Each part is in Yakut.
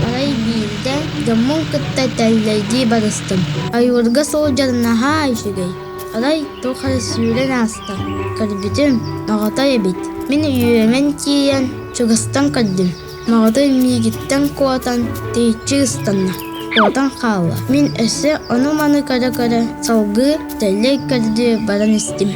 Арай биирдэ дьоммун кытта тэллэйдии барыстым. Ойуурга сылдьар наһаа үчүгэй. Арай туох эрэ сүүрэн ааста. Көрбүтүм, моҕотой эбит. Мин үөмэн тиийэн чугастан көрдүм. Моҕотой миигиттэн куотан тэйиччи ыстанна, куотан хаалла. Мин өссө ону-маны көрө-көрө салгыы тэллэй көрдүү баран истим.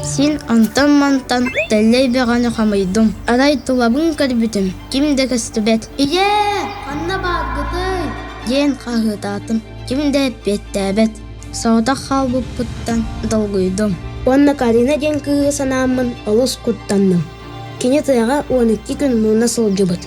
Син онтон-мантан тэллэй бөҕөнү хомуйдум. Арай тулабын көрбүтүм, ким да көстүбэт. «Ийээ, ханна бааргытый?» диэн хаһыытаатым. Ким да эппиэттээбэт. Соҕотох хаалбыппыттан долгуйдум. Уонна Карина диэн кыыһы санааммын олус куттанным. Кини тыаҕа 12 күн муна сылдьыбыт.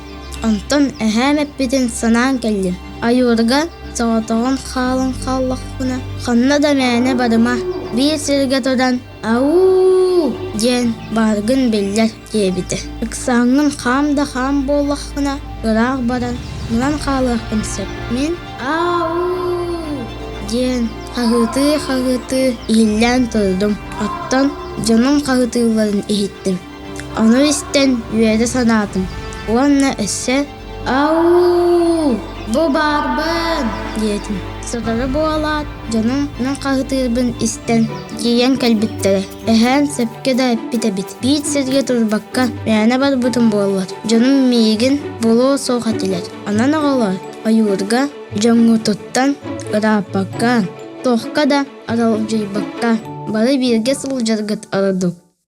Онтон эһээм эппитин санаан кэллим. Ойуурга соҕотоҕун хаалан хааллахпына, ханна да мээнэ барыма, биир сиргэ туран «Ауу!» диэн бааргын биллэр диэбитэ. Ыксааҥҥын хаам да хаам буоллаххына, ыраах баран, мунан хаалыаххын сөп. Мин «Ауу!» диэн хаһыытыы-хаһыытыы иһиллээн турдум. Оттон дьонум хаһыытыылларын иһиттим. Ону истэн үөрэ санаатым уонна өссө «Ауу, бу баарбын!» диэтим. Сотору буолаат, дьонум мин хаһыытыырбын истэн тиийэн кэлбиттэрэ. Эһээн сөпкө да эппит эбит. Биир сиргэ турбакка мээнэ барбытым буоллар, дьонум миигин булуо суох этилэр. Онон оҕолор ойуурга дьоҥҥутуттан ырааппакка, туохха да аралдьыйбакка, бары бииргэ сылдьаргыт ордук.